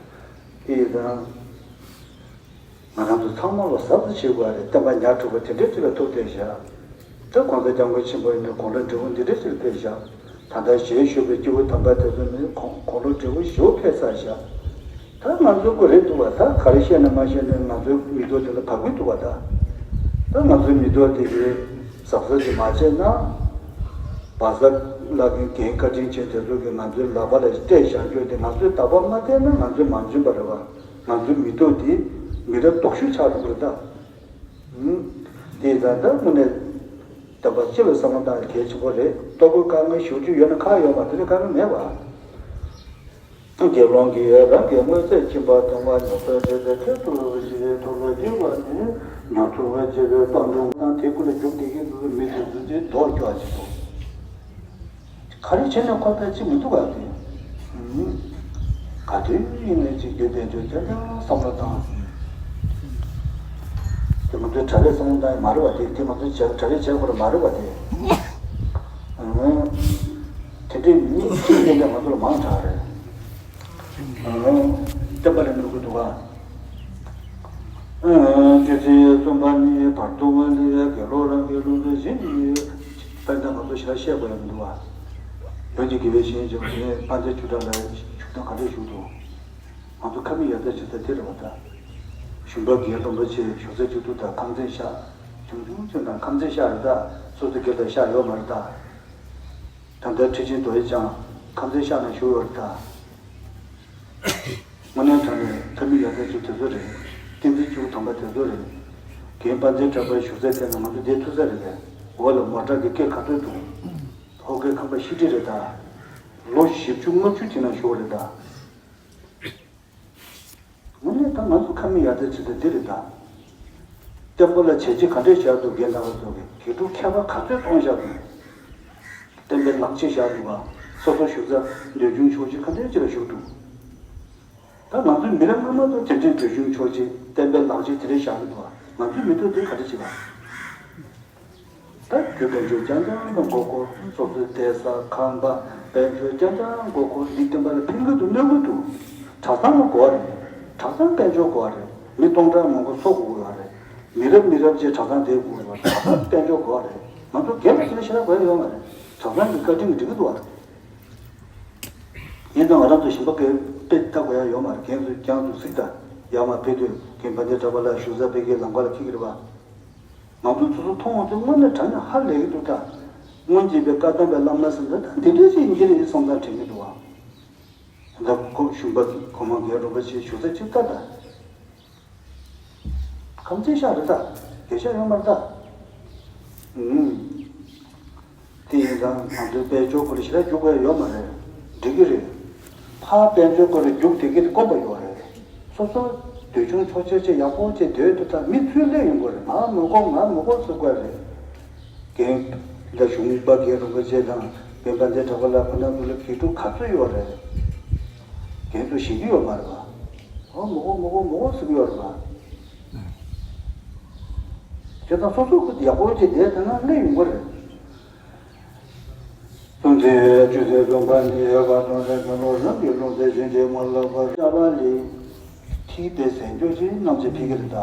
ཨེ་དང་། ང་རང་ཚོ་ཚང་མ་ལ་གཟབ་གཟབ་བྱེད་དགོས་རེད། བསྟན་པ་ཉར་ཐུབ་པ་དེ་འདྲའི་ཅིག་ལ་ཐུག་བསྡད་བཞག་ད་༸གོང་ས་༸སྐྱབས་མགོན་ཆེན་པོ་ཡིན་ན་དགུང་ལོ་བགྲེས་པོ་འདི་འདྲའི་ཅིག་ལ་ཕེབས་བཞག་ད་ལྟ་ཞལ་བཞུགས་པའི་སྐྱེས་བུ་དམ་པ་དེ་ཚོ་ནི་དགུང་དགུང་ལོ་བགྲེས་པོ་ཞེ་པོ་ཕེབས་ཚར་བཞག་ད་ང་ཚོ་ཀོ་རེད་འདུག་བ། ད་ག་རེ་བཤད་ན་མ་བཤད་ན་ང་ཚོའི་མིག་ཏོ་དེ་ལ་བབས་ཀྱི་འདུག་བ། ད་ད་ང་ཚོའི་མིག་ཏོ་དེ་གའི་གཟབ་གཟབ་ཅིག་མ་བྱས་ན། བ་ཟ་ལ་གིན་རྒན་བཀའ་དྲིན་ཅན་དེ་ཚོ་གིས་ང་ཚོའི་ལག་པ་ལ་སྤྲད་བཞག་རྒྱུ་དེ་ང་ཚོས་བདག་པོ་མ་བསྟན་ན་ང་ཚོས་མ་འཇོན་པ་རེད་བ། ང་ཚོའི་མིག་ཏོ་དེ་མི་རབས་སྟོབས་ཤུགས་ཆགས་འགྲོ་གི་རེད་ད། ཧུམ། དེ་ཡིན་ཙང་ད་དངོས་གནས་བསྟན་པ་སྤྱི་ལ་བསམ་བློ་བཏང་གལ་ཆེན་པོ་རེད། ལྟོ་གོས་དཀའ་ངལ་ཞེ་པོ་ཅིག་ཡོད་ན་ཁག་ཡོད་མ་རེད། དེ་འདྲ་དཀའ་ངལ་མེད་པ། དགེ་སློང་གིས་རང་གི་དངོས་རྫས་ཁྱིམ་པ་གཏོང་བ་ཉོ་ཚོང་བྱས་ཏེ་ཁེ་ཐུབ་པ་ཞིག་ཐོབ་པ་བྱེད་པ་ནི་ཉོ་ཚོང་བྱེད་པའི་དཔང་སྒྲུབ་དང་དེ་ཀུན་ལ་རྒྱུག་བསྡད་མཁན་དེ་ཚོ་མི་དེ་ཚོ་དེ་ལྡོག་རྒྱུ་ཨ་ཅིག་འདུག་ག་རེ་བྱས་ནས་ཁོ་ཐག་ཅིག་མི་འདུག་ག་དེ། ཧུམ། ག་དུས་ཡིན་ནའི་ཅིག་རྒྱུ་དེ་ཚོ་ཅང་ཅང་བསམ་བློ་བཏང་། དེ་ང་ཚོའི་གྲྭ་པས་བསམ་བློ་བཏང་ཡ་མ་རེད་བ། དེ་དེ་ང་ཚོའི་བྱ་གྲྭ་པས་བྱས་དགོས་ར་མ་རེད་བ་དེ། ཨང་། དེ་འདྲའི་མི་གཅིག་ཡིན་ན་ང་ཚོ་ལ་མང་དྲགས་རེད། ཨང་། བསྟན་པ་ལ་གནོད་ཀྱི་འདུག་ག་ཨང་། སྤྱོད་ཚུལ་གསུམ་པ་ནི་བར་དུ་མ་ལུས་པའི་དགེ་སློང་རང་གི་ལུགས་སྲོལ་བཞིན་དུ་དཔེར་ན་ང་ཚོ་ཞལ་བཤད་དགོས་ཡ་མི་འདུག་ག་བོད་ཀྱི་དགེ་བའི་བཤེས་གཉེན་ཆེན་པོ་དེ་ནས་དཔལ་ལྡན་ཆོས་གྲགས་ལ་བཞུགས་སྟངས་ག་འདྲ་བཞུགས་འདུག་ང་ཚོ་ཁ་མིག་ཡར་ལྟ་ཕྱི་ལྟ་དེ་རེད་བ་ད། ཞུམ་པ་དགེ་སློང་པོ་ཆེ་བཞུགས་ས་གཅིག་ཏུ་དང་ཁམས་ཚན་ཤག་ཆུང་ཆུང་ཚོ་དང་ཁམས་ཚན་ཤག་རེད་ད། སོ་སོ་སྒེར་དང་ཤག་ཡོད་མ་རེད་ད། ད་ལྟ་ཁྲི་ཆེན་རྡོ་རྗེ་འཆང་ཁམས་ཚན་ཤག་ནང་བཞུགས་ཡོད་རེད་ད། དངོས་གནས་དྲང་གནས་ཁ་མིག་ཡར་ལྟ་ཚོ་དེ་ཚོ་རེད། བསྟན་འཛིན་སྐྱེས་བུ་དམ་པ་དེ་ཚོ་རེད། རྒན་དཔལ་ལྡན་གྲགས་པའི་བཞུགས་ས་དེ་ན་ང་ཚོ་བསྡད་ཐུབ་ས་རེད་པས། འོག་ལ་མོ་ཊ་གི་སྐད་ག་ཚོད་འདུག་ཧོ་ཀའི་ཁང་པ་ཤི་ཁྲི་རེད་ད། ལོ་བཞི་བཅུ་ལྔ་བཅུ་དེ་ན་བཞུགས་རེད་ད། དངོས་གནས་ད་ང་ཚོ་ཁ་མིག་ཡར་ལྟ་ཕྱི་ལྟ་འདི་རེད་ད། བསྟན་པ་ལ་བྱས་རྗེས་ག་འདྲས་བཞག་འདུག་རྒན་རྣམ་པ་ཚོ་གིས་དགེ་ཕྲུག་མཁས་པ་ག་ཚོད་གཏོང་བཞག་འདུག་བསྟན་པའི་ལག་རྗེས་བཞག་འདུག་ག་སོ་སོ་བཞུགས་ས་འདོད་ཆུང་ཆོག་ཅིག་ག་འདྲས་ཅིག་ལ་བཞུགས་འདུག་ད་ང་ཚོའི་མི་རབས་སྔ་མ་ཚོ་དེ་འདྲའི་འདོད་ཆུང་ཆོག་ཅིག་བསྟན་པའི་ལག་རྗེས་དེ་འདྲས་བཞག་གི་འདུག་ག་ང་ཚོའི་མི་ཚོ་དེ་ག་འདྲས་བྱེད་ག་ད་རྒྱུ་དཔལ་འབྱོར་རྐྱང་རྐྱང་ལ་མགོ་འཁོར། སོ་སོའི་བསྡད་ས་ཁང་པ་དཔལ་འབྱོར་རྐྱང་རྐྱང་མགོ་འཁོར། འདི་བསྟན་པ་ལ་ཕན་གི་འདུག་གནོད་གི་འདུག་གྲྭ་ཚང་ལ་དགོས་རེད། གྲྭ་ཚང་དཔལ་འབྱོར་དགོས་རེད། མི་སྟོང་ཕྲག་མང་པོ་འཚོ་དགོས་ཀྱི་ཡོད་རེད། མི་རབས་མི་རབས་ཀྱི་གྲྭ་ཚང་བསྡད་དགོས་ཀྱི་ཡོད་རེད། གྲྭ་ཚང་དཔལ་འབྱོར་དགོས་རེད། ང་ཚོ་སྒེར་ལ་དེ་འདྲ་ཞེ་དྲག་དགོས་ཡོད་མ་རེད། གྲྭ་ཚང་གི་བཀའ་དྲིན་གྱིས་འགྲིག་གི་འདུག་བ། ཡིན་ཙང་ང་རང་ཚོ་ཞིང་པ་གི་དཔེ་ལྟ་དགོས་ཡ་ཡོད་མ་རེད། རྒན་ཚོས་ཀྱང་འདུག་སྲིད་ད། ཡར་མར་ཕེབས་དུས་རྒན་དཔལ་ལྡན་གྲགས་པ་ལགས་བཞུགས་ས་ཕ་གིའི་ལམ་ཁ་ལ་འཁེལ་གི་རེད་པ། ང་ཚོ་དེ་ཚོ་མཐོང་འོང་དུས་དངོས་གནས་དྲང་གནས་ཧ་ལས་ཀྱི་འདུག་ད། སྔོན་གྱི་པའི་བཀའ་གདམས་པའི་བླ་མ་ཟེར་འདི་ད་འདི་འདྲ་ཞིག་ཡིན་གྱི་རེད་བསམ་སྟངས་དྲན་གྱི་འདུག་ཨ། ད་ཁོ་གཞུང་པ་གོང་མ་རྒན་རིན་པོ་ཆེ་བཞུགས་ས་ཅིག་ལྟ་ད། ཁམས་ཚན་ཤག་རེད་ད། དགེ་ཤག་ཡོད་མ་རེད་ད། ཨུམ། དེ་ཡིན་ཙང་ང་ཚོའི་དཔལ་འབྱོར་སྐོར་ཞེ་དྲག་རྒྱུག་དགོས་ཡ་ཡོད་མ་རེད། འགྲིག་གི་རེད། ཕར་དཔལ་འབྱོར་སྐོར་རྒྱུག་བསྡད་ཀྱི་དེ་དཀོན་པ་ཡོད་རེད། སོ་སོ་འདོད་ཆུང་ཆོག་ཆོག་ཅིག་ཡག་པོ་ཅིག་སྡོད་དུས་ད་མི་ཚུར་སླེབས་ཡོང་གི་རེད། ང་མི་དགོས་ང་མི་དགོས་ཟེར་དགོས་རེད། རྒན་ལ་གཞུང་པ་རྒན་རིན་པོ་ཆེ་དང་རྒན་དཔལ་ལྡན་གྲགས་པ་ལགས་ཁོ་རྣམ་ཚོ་ལ་དགེ་ཕྲུག་ག་ཚོད་ཡོད་རེད། རྒན་ཚོ་ཞེད་ཀྱི་ཡོད་མ་རེད་པ། ཨོ་མི་དགོས་མི་དགོས་མི་དགོས་ཟེར་གྱི་ཡོད་རེད་པ། བྱས་ཙང་སོ་སོ་ཡག་པོ་བྱས་བསྡད་ཐུབ་ན་སླེབས་ཡོང་གི་རེད། སུམ་ཚན་བཅུ་ཚན་གསུམ་པ་ནི་ཡོད་པ་སྟོང་ཕྲག་གི་ལོ་རང་གི་ལུང་ཚན་གཞན་གྱིས་མ་ལབ་པར་ཤ་བ་ལི་ཐིག་པའི་ཟན་སྐྱོར་ཅིག་རྣམ་བཅད་ཕེབས་ཀྱི་རེད་ད།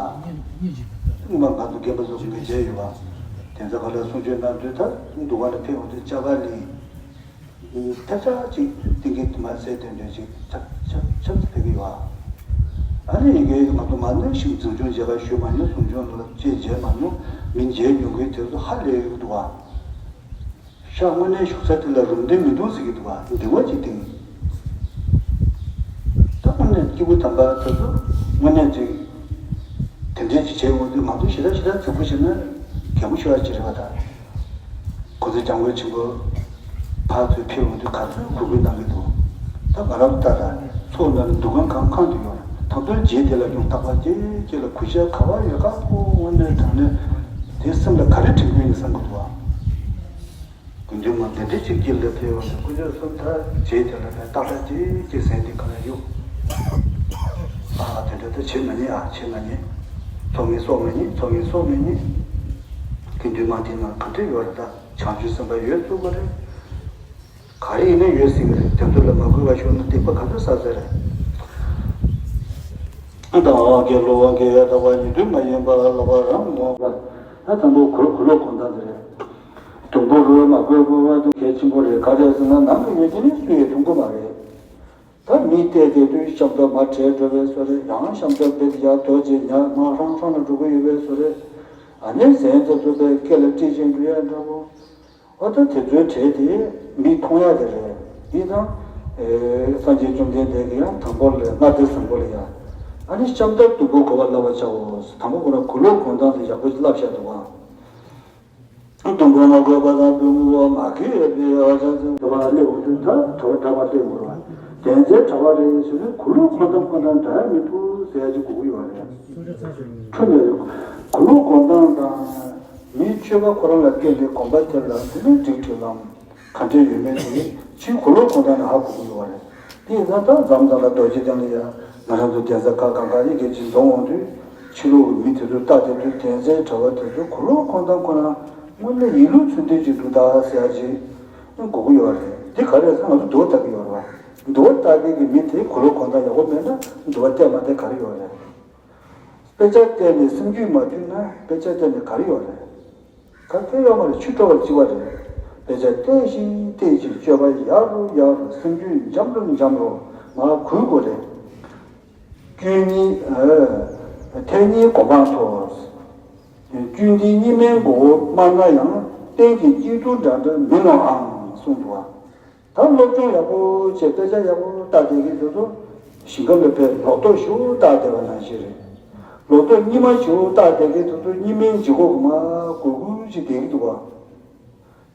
སྔོན་མ་ང་ཚོ་རྒན་པ་ཚོ་གིས་མཇལ་ཡོད་པ། དེ་ཚོ་ག་ལ་གསུང་ཆོས་གནང་དུས་ད་འདུ་ཁང་ལ་ཕེབས་འོང་དུས་ཤ་བ་ལི། ཐབས་ཆག་ཅིག་ཏིང་གི་དུ་མ་ཟེར་དོན་དོན་ཅིག་ཆབ་ཆབ་ཆབ་ཏུ་ཕེབས་ཀྱི་ཡོད་ཨ། ཨ་ནི་ཡི་གེ་ང་ཚོ་མ་ནས་ཤིང་འཛིན་སྐྱོང་བྱེད་པ་ཞུས་མ་མྱོང་། གསུང་ཆོས་ལ་ཅེས་མཇལ་མ་མྱོང་། མི་མཇལ་མྱོང་མཁན་དེ་ཚོ་ཧ་ལས་ཡོད་འདུག་ཨ། ཤག་དངོས་གནས་བཞུགས་ས་དེ་ལ་རུམ་གདན་མི་འདུག་ཟེར་གྱི་འདུག་ཨ། འདི་བ་ཅིག་ཏིང་། ད་དངོས་གནས་སྐྱེས་བུ་དམ་པ་དེ་ཚོ་དངོས་གནས་ཅིག་དེ་འདྲས་ཅིག་བྱས་འོང་དུས་ང་ཚོ་ཞེ་དྲག་ཞེ་དྲག་རྫིག་པོ་བྱས་ན་གད་མོ་ཤོར་བ་ཅིག་རེད་པ་ད། གོང་ས་སྐྱབས་མགོན་ཆེན་པོ་ཕར་ཚུར་ཕེབས་འོང་དུས་ག་ཚོད་གུས་བཀུར་གནང་གི་འདུག་ད་ང་རང་ལྟ་ད་ཚོགས་འདུ་ནང་འདུ་ཁང་གང་གང་དུ་ཡོད་རེད། ད་དུང་རྗེས་དེ་ལ་ཀྱང་རྟག་པར་ཅིག་ཅིག་ལ་གུས་ཞབས་ག་པར་ཡོད་ག་ཁོ་དངོས་གནས་དྲང་གནས་དེ་སེམས་ལ་ག་རེ་དྲན་གྱི་ཡོད་ན་བསམ་གྱི་འདུག་ཨ། དགེ་འདུན་མ་དེ་འདྲ་ཅིག་དཀྱིལ་ལ་ཕེབས་པ་ནི་དཀོན་མཆོག་གསུམ་ད་རྗེས་དེ་ལ་ཕན་ཏག་ཏག་ཅིག་ཅིག་ཟེར་འདི་ག་ལ་ཡོད། ཨ་དེ་འདྲ་ད་བྱེད་མ་ཉན་ཨ་བྱེད་མ་ཉན། ཚོགས་ངན་གསོག་མ་ཉན། ཚོགས་ངན་གསོག་མ་ཉན། དགེ་འདུན་མ་དེ་ནང་ག་འདྲ་ཡོད་རེད། ད་བྱང་ཆུབ་སེམས་དཔའ་ཡོད་ཚུགས་པ་རེད། ག་རེ་ཡིན་ན་ཡོད་སྲིད་ཀྱི་རེད། དེ་ཚོ་ལ་མ་གུས་པ་ཤོར་ན་སྡིག་པ་ག་ཚོད་བསགས་ཚར་རེད། ཨ་དང་ཨ་གེ་ལོ་ཨ་གེ་ཡ་ད་བ་ཉིད་དུ་མ་ཡིན་པ་ལོ་བ་རང་མོ་བ། ད་དང་པོ་གུ་གུ་ལོ་གོང་ཐང་དེ་རེད། དུམ་བུ་རུ་མ་བཀོད་དགོས་པ་དུ་གལ་ཆེན་པོ་རེད། ག་རེ་ཟེར་ན་ནང་གི་ཡོད་ཀྱི་ནི་སུ་ཡིས་མཐོང་གི་མ་རེད། ད་མི་བལྟས་བསྡད་དུས་ཤམ་ཐབས་མར་བྲད་འགྲོ་བའི་བཟོ་རེད། ཡང་ཤམ་ཐབས་དཔེ་དེ་ཡར་དོར་རྗེས་ཉག་མ་ཧྲང་ཧྲང་ལ་འགྲོ་གི་ཡོད་པའི་བཟོ་རེད། ཨ་ནི་གཟན་ཚ་ཚུགས་པའི་སྐེ་ལ་དཀྲིས་ཤིང་འགྲོ་ཡ་འདྲ་པོ། ཨོ་ད་དེ་ཚོའི་གྲས་དེ་མི་མཐོང་ཡ་དེ་རེད། འདི་དང་། ཨེ་སངས་རྒྱས་བཅོམ་ལྡན་འདས་ཀྱིས་ཡང་དང་པོ་ལ་ལྔ་སྡེ་བཟང་པོ་ལ་ཡ། ཨ་ནི་ཤམ་ཐབས་སྡུག་པོ་གོ་བ་བསླབ་པར་བྱའོ། དང་པོ་ཁོ་རང་གུ་ལོ་གོང་ཐང་དེ་ཡག་པོ་ཞིག་བསླབ་བཞག་འདུག་ག་དང་པོ་མ་གོས་པ་དང་པུས་མོ་མ་གོས་པའི་ཨ་ཅག་ཚོས་དེ་བ་སླེབས་འོང་དུས་ད་དེ་བ་འདྲ་བ་སླེབས་འོང་ར། དེ་ཚོའི་གྲྭ་པ་རེད་ཟེར་ནས་གུ་ལོ་གོང་ཐང་ཁོ་ན་འདྲ་མི་འདུག་ཟེར་ཡ་ཅིག་དགོས་ཀྱི་ཡོད་རེད། ཁྲོ་ནས་རེད། གུ་ལོ་གོང་ཐང་དང་། མིའི་སྤྱོད་པ་ཁོ་རང་ལ་བརྟེན་ཏེ་གོམ་པ་ཁྱེར་ལ་དེ་ནས་སྒྲིག་ཁྲིམས་ལམ་ག་འདྲས་ཡོད་མེད་དེ་ཕྱིའི་གུ་ལོ་གོང་ཐང་ནས་ཧ་གོ་གི་ཡོད་རེད། དེ་ཡིན་ཙང་ད་མཚམས་མཚམས་ལ་རྡོ་རྗེ་གདན་ལ་ཡ་ང་རང་ཚོ་གདན་ས་ཁག་གང་ག་ཡི་གེ་ཅིག་འཛོམས་འོང་དུས་ཕྱི་ལོགས་ཀྱི་མི་དེ་ཚོ་ལྟ་བསྡད་དུས་གདན་སའི་གྲྭ་པ་དེ་ཚོ་གུ་ལོ་གོང་ཐང་ཁོ་རང་དངོས་གནས་ཡིད་ལུས་མཚོན་དོན་ཅིག་འདུག་ད་ཟེར་ཡ་ཅིག་དགོས་ཀྱི་ཡོད་རེད། དེ་ག་རེ་ཟེར་ང་ཚོ་འདུལ་བ་ལྟ་གི་ཡོད་རེད་བ། འདུལ་བ་ལྟ་མཁན་གྱི་མི་དེ་གུ་ལོ་གོང་ཐང་ཡག་པོ་མེད་ན་འདུལ་བ་བལྟས་མ་བལྟས་ག་རེ་ཡོད་རེད། དཔེ་ཆ་བལྟས་ནས་སེམས་རྒྱུད་མ་མཐུན་ན་དཔེ་ཆ་བལྟས་ནས་ག་རེ་ཡོད་རེད། ག་གེ་ཡོད་མ་རེད། ཆུ་བྲོ་བར་ལྕི་བ་རེད། དཔེ་ཆ་བལྟས་ཤིང་བལྟས་ཤིང་སྤྱོད་པ་ཡག་རུ་ཡག་རུ་སེམས་རྒྱུད་འཇམ་རུ་འཇམ་རུ་མར་འགུལ་དགོས་རེད། དཀྱུས་གཉིས། ཐལ་གཉིས་གོ་འཕང་མཐོ། དཀྱུས་འདི་གཉིས་མའི་མགོ་བོ་དམར་ན་ཡང་། གཏན་གྱི་སྐྱིད་སྡུག་འདྲ་འདྲ་མི་སློང་ཨང་གསུངས་འདུག་བ། ད་སློབ་སྦྱོང་ཡག་པོ་བྱས། དཔེ་ཆ་ཡག་པོ་ལྟ་བསྡད་མཁན་དེ་ཚོ་ཞིང་ཁམས་ལ་དཔེ་ལོ་ཏོག་ཞེ་པོ་ལྟ་བསྡད་པ་ནང་བཞིན་རེད། ལོ་ཏོག་སྙི་མ་ཞེ་པོ་ལྟ་བསྡད་མཁན་དེ་ཚོ་སྙི་མའི་ལྗིད་ཁོག་གི་མར་འགུལ་འགུལ་ཅིག་བསྡད་ཀྱི་འདུག་བ།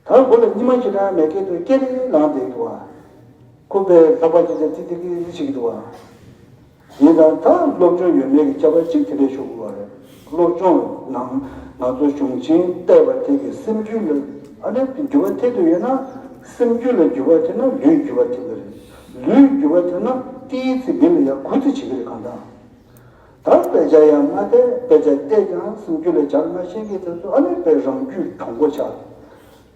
ད་མགོ་ལ་སྙི་མ་ཞེ་དྲག་མེད་མཁན་དེ་ཚོ་སྐེ་རིང་ལངས་བསྡད་ཀྱི་འདུག་བ། ཁོ་པའི་ལྷགས་པ་ཅིག་དང་ཏིག་ཏིག་ཅིག་འདུག་བ། ཡིན་ཙང་ད་སློབ་སྦྱོང་ཡོད་མེད་ཀྱི་ཁྱད་པར་གཅིག་དེ་འདྲས་ཤོད་དགོས་པ་རེད། སློབ་སྦྱོང་ནང་ང་ཚོ་གཞུང་ཆེན་བལྟས་པ་དེ་གི་སེམས་རྒྱུད་ལ་ཨ་ནི་འགྱུར་བ་ཐེབས་ཀྱི་ཡོད་ན། སེམས་རྒྱུད་ལ་འགྱུར་བ་ཐེབས་ན་ལུས་འགྱུར་བ་ཐེབས་ཀྱི་རེད། ལུས་འགྱུར་བ་ཐེབས་ན་ཏིའི་ཚེ་མི་ལ་ཡང་དགུ་ཚེ་བྱེད་ཀྱི་རེད། གང་ལྟར་ད་དཔེ་ཆ་ཡང་མ་བལྟས། དཔེ་ཆ་བལྟས་ཀྱང་སེམས་རྒྱུད་ལ་འཇགས་མ་ཤེས་མཁན་དེ་ཚོ་ཨ་ནི་དཔེ་རང་རྒྱུད་གྱོང་པོ་ཆགས།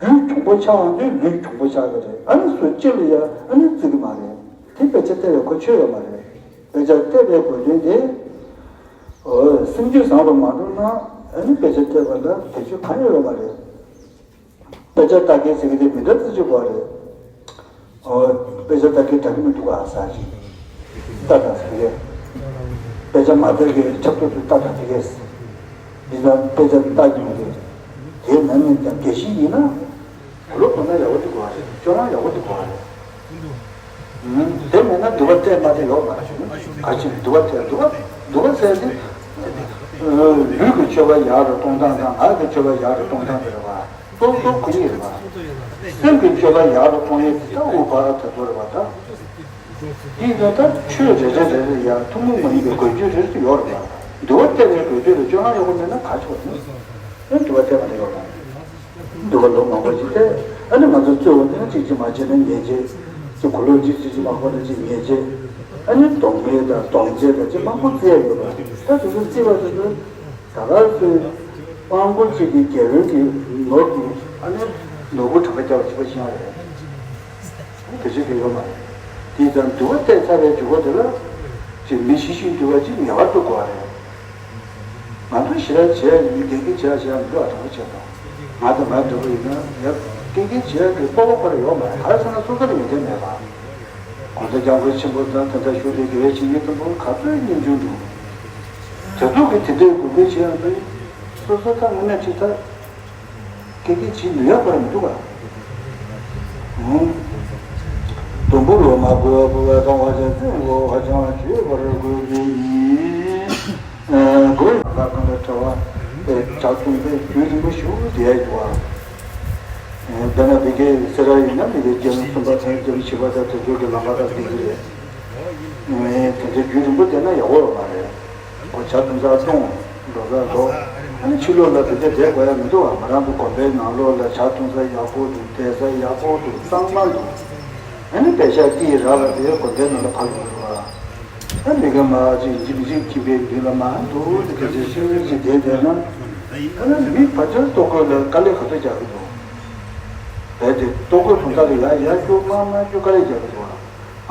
རྒྱུད་གྱོང་པོ་ཆགས་འོང་དུས་ལུས་གྱོང་པོ་ཆགས་ཀྱི་རེད། ཨ་ནི་སུ་གཅིག་ལ་ཡང་ཨ་ནི་བརྩི་གི་མ་རེད། དེ་དཔེ་ཆ་བལྟས་པའི་གོ་ཆོད་ཡོད་མ་རེད། དཔེ་ཆ་བལྟས་པའི་གོ་དོན་དེ། འོ་སེམས་རྒྱུད་བཟང་རུ་མ་འགྲོ་ན་ཨ་ནི་དཔེ་ཆ་བལྟས་པ་ལ་བེད་སྤྱོད་གང་ཡང་ཡོད་མ་རེད། དཔེ་ཆ་ལྟ་མཁན་ཟེར་གྱི་དེ་མི་འདྲ་བརྩི་བཅུག་པ་རེད། ཨོ། དཔེ་ཆ་ལྟ་མཁན་དྲག་གི་མི་འདུག་ག་ས་ཞིག་ལྟ་དང་ཟེར་གི་རེད། དཔེ་ཆ་མ་ལྟ་མཁན་ཆབ་ཐོབ་ཏུ་ལྟ་དང་དེ་གས། འདི་ལ་དཔེ་ཆ་ལྟ་རྒྱུ་རེད། དེ་ནང་ནས་ཀྱང་དགེ་བཤེས་ཡིན་ན། གོ་ལོ་གོ་ན་ཡག་པོ་འདུག་ག་རེད། སྤྱོད་ལམ་ཡག་པོ་འདུག་ག་རེད། དེ་མེད་ན་འདུལ་བ་སྟེར་མ་སྟེར་ཡོད་མ་རེད། ག་ཅི་འདུལ་བ་སྟེར་འདུལ་བ་འདུལ་བ་ཟེར་ཏེ། ལུས་ཀྱི་སྤྱོད་པ་ཡག་རུ་གཏོང་སྟངས་དང་ངག་གི་སྤྱོད་པ་ཡག་རུ་གཏོང་སྟངས་དེ་རེད་པ། སོ་སོ་ཁོ་ཡིན་རེད་པ། སེམས་ཀྱི་སྤྱོད་པ་ཡག་རུ་གཏོང་ཡས་དེ་ལྟ་བུ་བར་དེ་ཚོ་རེད་པ་ད། འདི་ལ་ད་ཆོས་རེ་རེ་རེ་རེ་ཡང་ཐུན་མོང་མ་ཡིན་པའི་བཀོལ་སྤྱོད་རེ་རེ་ཡོད་རེད་པ། འདུལ་བ་སྟེར་བའི་བཀོལ་སྤྱོད་ལ་སྤྱོད་ལམ་ཡག་པོ་མེད་ན་ག་ཆོག་ནི། ཨེ་འདུལ་བ་སྟེར་བ་ལ་ཡོད་པ། འདུལ་བ་ལོ་མང་པོ་ཞིག་སྟེ། ཨ་ནི་ང་ཚོ་གཙོས་པ་ནི་གཅིག་གཅིག་མ་བྱས་ན་ཉེས་བྱས། གཅིག་གོ་ལོག་གཅིག་གཅིག་གཅིག་མ་གོ་ན་གཅིག་ཉེས་བྱས། ཨ་ནི་སྡོམ་མེད་དང་སྡོམ་བྱས་དང་གཅིག་མང་པོ་བརྩི་ཡ་ཡོད་པ། ད་དེ་ཚོ་བརྩི་བ་དེ་ཚོ་ད་ག་སུ་དབང་པོ་གཅིག་གི་རྒྱལ་པོའི་གི་ནོར་གྱི་ཨ་ནི་ནོར་བུ་གྲངས་ཀ་རྒྱག་པ་གཅིག་པ་ཤེས་ཡ་རེད། དེ་བྱེད་ཀྱི་ཡོད་མ་རེད། དེ་ཙམ་འདུལ་བ་སྟེར་ཚར་བའི་མཇུག་གུ་དེ་ལ་ཅིག་མི་ཤི་ཤི་འདུལ་བ་ཅིག་ངེས་པར་དུ་དགོས་པ་རེད། ང་ཚོ་ཞི་ར་བྱས་ཡིན་གན་གི་བྱས་བྱས་མི་འདུག་ཨ་དྲང་པོ་བྱས་དང་། ང་དང་ང་འདྲ་པོ་ཡིན་ན་ཡ་གན་གི་བྱས་ཀྱི་སྤོབས་པ་ཁོ་ར་ཡོད་མ་རེད། ག་རེ་ཟེར་ན་སོ་སོ་ལ་ཡོན་ཏན་མེད་པ། གོང་ས་སྐྱབས་མགོན་ཆེན་པོ་དང་དེ་འདྲ་བཞུགས་པའི་དགེ་བའི་བཤེས་གཉེན་དང་པོ་ག་ཚོད་སྙིང་རྗེ་འདུག་དེ་ཚོ་གི་དེ་འདྲའི་དགོས་མཁོ་བྱས་ཡང་དུས་སོ་སོ་ད་དངོས་གནས་ཅིག་ད། སྐད་ཆ་བྱེད་ནུས་ཡག་པར་མི་འདུག་ག་ཨང་། སྡོང་པོ་ལོ་མ་བགོས་པ་བགོས་པ་གཏོང་བ་ཅན་བཙན་འོ་ཧ་ཅང་བ་བྱེད་པར་དགོས་པའི་ཉིན། ཨ་གོས་ལ་གང་ལ་བྲལ་བ་ལས་བྱ་གཏོང་པའི་རྒྱུན་རིང་པོ་ཞིག་བསྡད་ཡ་འདུག་ག་དཔེར་ན་དེ་གའི་སེ་ར་ཡིན་ན་མི་གའི་རྒྱལ་བ་གསུམ་པ་དང་རྒྱལ་བ་བཞི་པ་དང་དེ་ཚོ་གི་ལམ་ཁ་དང་དེ་གི་རེད། དེ་ཚོ་རྒྱུན་རིང་པོ་བསྡད་ན་ཡག་པོ་ཡོད་མ་རེད། ཁོ་ཇ་འཐུང་ས་འཐུང་། འགྲོ་ས་འགྲོ། ཨ་ནི་ཕྱི་ལོགས་ལ་དེ་འདྲ་བསྡད་དགོས་ཡ་མི་འདུག་བ། ང་རང་ཚོ་དགོན་པའི་ནང་ལོགས་ལ་ཇ་འཐུང་ས་ཡག་པོ་འདུག་བསྡད་ས་ཡག་པོ་འདུག་གཙང་མ་འདུག་ཨ་ནི་པད་ཤག་དཀྱིལ་ར་ལ་དེ་དགོན་པའི་ནང་ལ་ཕར་ཡོང་འདུག་བ། ཨ་མི་ག་མ་ཅིག་འཇིབ་འཇིབ་ཁྱིམ་པའི་མདུན་ལ་མ་འདུག་དེ་ག་ཚོད་ཤི་ཅིག་བསྡད་བསྡད་ན། ཨ་ནི་མི་ཕར་ཚུར་ལྟོ་གོས་ལ་དཀའ་ལས་ག་ཚོད་རྒྱག་གི་འདུག་བས་དེ་ལྟོ་གོས་དུང་ཐག་ལ་ཡར་ཡར་རྒྱུག་མར་མར་རྒྱུག་དཀའ་ལས་རྒྱག་གི་འདུག་བ།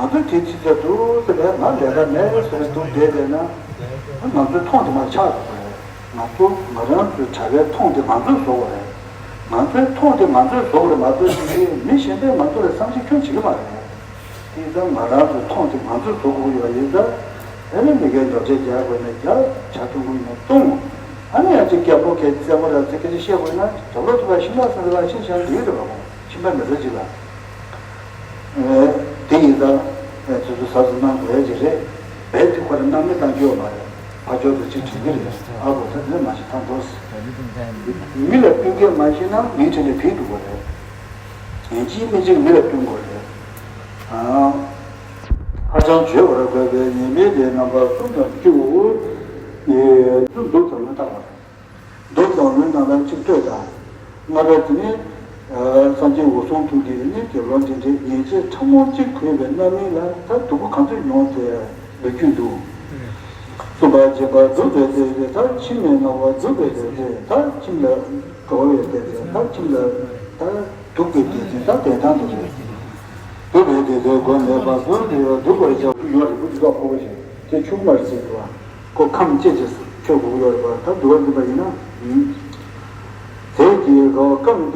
ང་ཚོས་དེ་ཅི་ཟེར་འདུག་ཟེར་བས་ང་ལས་ཀ་མེད་ཟེར་འདུག་བསྡད་བསྡད་ན། ང་ཚོའི་མཐོང་དེ་མར་ཆག་འགྲོ་གི་རེད། ང་ཚོ་ང་རང་ཚོའི་གྲྭ་པའི་མཐོང་དེ་ང་ཚོས་བཟོ་དགོས་རེད། ང་ཚོའི་མཐོང་དེ་ང་ཚོས་བཟོ་དགོས་རེད་མ་གཏོགས་ཅིག་གིས་མི་གཞན་པས་ང་ཚོ་ལ་བསམ་ཤེས་ཁྱོན་བྱེད་ཀྱི་མ་རེད། དེ་ཙང་ང་རང་ཚོའི་མཐོང་དེ་ང་ཚོས་བཟོ་དགོས་ཀྱི་ཡོད་ཡིན་ཙང་། ཨ་ནི་མི་སྒེར་ཉོ་ཆས་རྒྱག་དགོས་ན་རྒྱག་ཇ་འཐུང་དགོས་ཡིན་ན་འཐུང་། ཨ་ནི་ཡང་ཅིག་སྐྱ་ཕོ་གས་རྩེད་མོ་ར་ཚིག་སྐད་ཆ་བཤད་དགོས་ན་དོག་ལོ་ཐུབ་པ་ཤིང་ནགས་སེང་གེ་ལ་ཤིང་བྱ་འདུས་རེད་བ། ཁྱིམ་པ་མི་ཚེ་གཅིག་ལ། དེ་ཡིན་ཙང་། དེ་ཚོ་གཟབ་གཟབ་གནང་དགོས་ཡ་ཅིག་རེད། བས་དེ་ཁོ་རང་སྣང་མེད་བཏང་རྒྱུ་ཡོད་མ་རེད། ཕར་ཕྱོགས་དུ་ཅིག་དྲན་གྱི་རེད། ཨ་ཁོ་ད་དེ་མ་ཤེས་ཐང་འགྲོ། མི་ལ་བསྟུན་མཁན་མ་ཤེས་ན་མིའི་གྲས་ནས་བུད་འགྲོ་གི་རེད། ཡིན་གཅིག་མིན་གཅིག་མི་ལ་བསྟུན་དགོས་རེད། ཨ། ཧ་ཅང་བརྗོད་པར་དགོས་པའི་ཉེས་དམིགས་དེ་རྣམ་པ་གསུམ་དང་བཅུ། ཨེ། གསུམ་འདུག་ཙམ་ལ་བརྟག་པ། མདོ་མདོ་ལུང་ནང་ལ་གཅིག་ལྟོས་དང་། ལྔ་པ་དེ་ནི། ཨ། སངས་རྒྱས་འོད་སྲུང་ཐུགས་ཀྱི་ནི་དགེ་སློང་དེ་འདྲའི་ཉེས་བྱས་ཕྲ་མོ་གཅིག་གོས་པའི་རྣམ་སྨིན་ལ་ད་སྡུག་པོ་ག་ཚོད་མྱོང་ཚེ་ལོ་རྒྱུས་འདུག་གསུམ་པ་བྱེད་པ་སྡུག་པའི་སྡེ་ཚན་ད་ཁྱིམ་ནས་སྣང་བ་སྡུག་པའི་སྡེ་ཚན་ད་ཁྱིམ་ལ་འགྲོ་བའི་སྡེ་ཚན་ད་ཁྱིམ་ལ་ད་སྡུག་པའི་སྡེ་ཚན་ད་བདེན་སྟངས་དེ་རེད། སྡུག་པའི་སྡེ་ཚན་སྒོ་ནས་བར་སོང་དེ་ཡང་སྡུག་པར་བྱ་བ་ཡོད་རེད་པ། འདི་དག་ཁོ་བོ་ཞིག་དེ་ཆུང་མར་བྱེད་དགོས་པ། ཁོ་ཁམས་སྐྱེ་ཅེས་ཆོས་གོ་གི་ཡོད་རེད་པ། ད་འདུལ་བ་འཛིན་པ་ཡིན་ན། དེ་གི་རོ་རྐང་